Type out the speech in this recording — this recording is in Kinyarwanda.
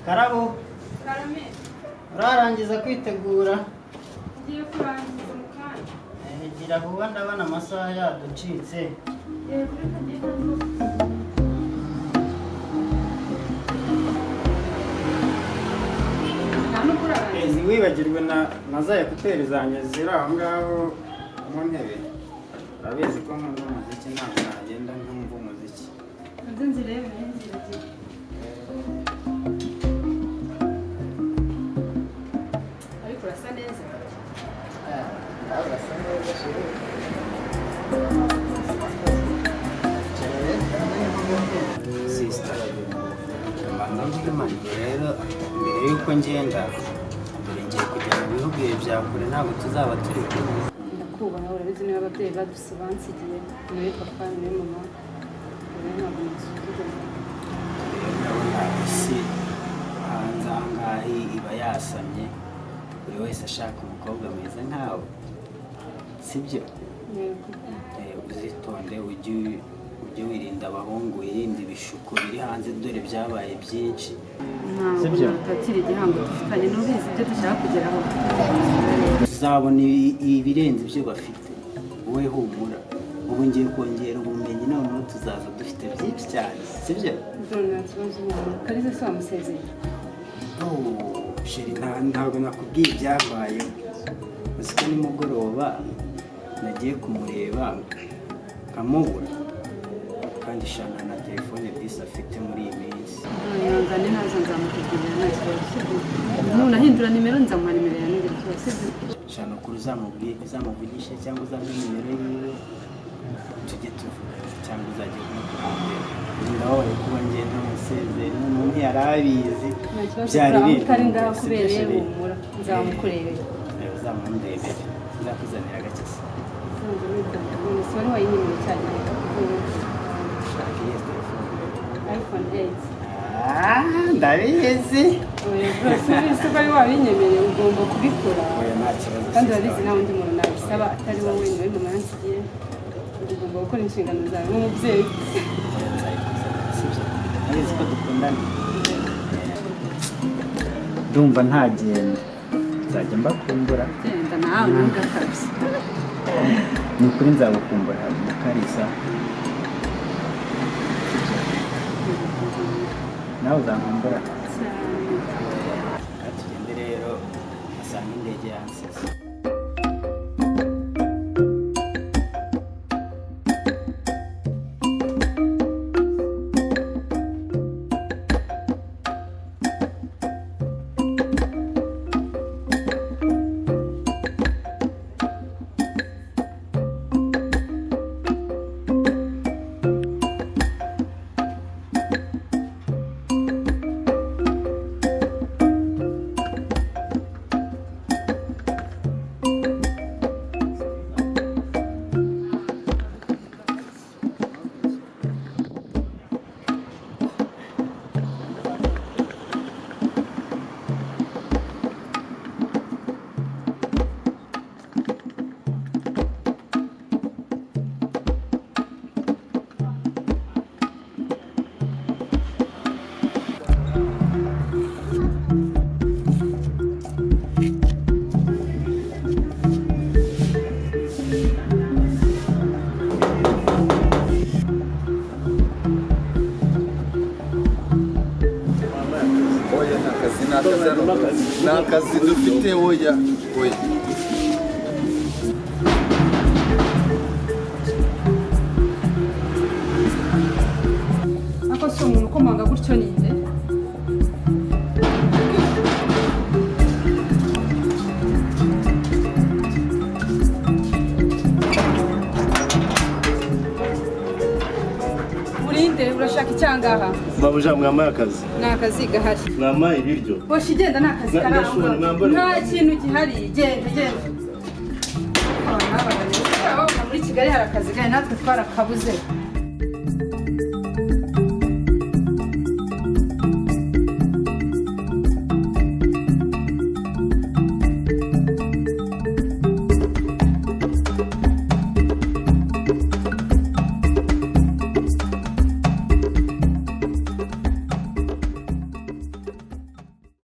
Karabo. Karame. Urarangiza kwitegura? Ngiye kurangiza mu kanya. Gira vuba, ndabona amasaha yaducitse. Yego, reka ngende rwose. Nta nubwo urarangiza. Ntiwibagirwe na za écouteurs zanjye ziri aho ngaho mu ntebe. Urabizi ko nkunda umuziki, ntabwo nagenda ntumva umuziki. Nze nzirebe, nzibagiwe. Ariko urasa neza. Nawe urasa neza, chérie. Sister, mbanza mvuge imana rero mbere y'uko ngenda. Mbere ngiye kujya mu bihugu bya kure, ntabwo tuzaba turi kumwe. Ndakubaha, urabizi, niba ababyeyi bansigiye, niwe papa, niwe mama, rero ntabwo nasuzugura. Rero ndabona isi hanze aha ngaha iba yasamye, buri wese ashaka umukobwa mwiza nkawe, sibyo? Yego. Uzitonde, ujye wirinda abahungu, wirinde ibishuko biri hanze, dore byabaye byinshi. Ntabwo Sibyo? natatira igihango dufitanye, n'ubizi ibyo dushaka kugeraho. Tuzabona ibirenze ibyo bafite. Wowe humura, ubu ngiye kongera ubumenyi, noneho tuzaza dufite byinshi cyane, sibyo? None nta kibazo, umuntu Kariza se wamusezeye? Oh, chérie, ntabwo nakubwiye ibyabayeho. Uzi ko nimugoroba nagiye kumureba nkamubura, kandi shana na telefone bisi afite muri iyi minsi. Ihangane, naza nzamukubwirira, nta kibazo, sibyo? Nunahindura nimero nzamuha nimero yawe, ntugire ikibazo, sibyo? Shana ukuri, uzamubwire, uzamuvugishe cyangwa uzampe nimero yiwe tujye tuvuga, cyangwa uzajye kumukundira. Ndababaye kuba ngenda musezeye, noneho ntiyari abizi. Nta kibazo. Byari Aho utari bintunguye, ndahakubereye. sibyo, chérie? Humura, nzamukurebera. Uzamundebere, nzakuzanira agakisi. Nsanzwe witonda, none se wari wayinyemereye cyane? Shaka iyihe telefone? iPhone 8. Ah, ndabizi. Oya, rwose ubizi ko wari wabinyemereye, ugomba kubikora. Oya, nta kibazo. Kandi Sister urabizi, nta wanjye. wundi muntu nabisaba atari wowe, niwe mama yansigiye. Ugomba gukora inshingano zawe nk'umubyeyi. Oya, nzayikuzanira, sibyo? Ndabizi ko dukundana. Ndumva ntagenda, nzajya mbakumbura. Genda nawe, ntugakabye. Ni ukuri nzagukumbura, Mukarisa. Nawe uzankumbura? Cyane. Reka tugende rero, asanga indege yansize. Oya, nta kazi, nta kazi hano, nta kazi dufite. Oya, oya. Ariko si umuntu ukomanga gutyo ni nde? Urinde? Urashaka icyangaha? Mabuja, mwamaye akazi. Ni akazi gahari. Mwamaye ibiryo. Boshye, igenda, ni akazi kari aho ndashobora, ngaho. mwambare. Nta kintu gihari, genda, genda. Aba n'aba muri Kigali hari akazi gahari, natwe twarakabuze.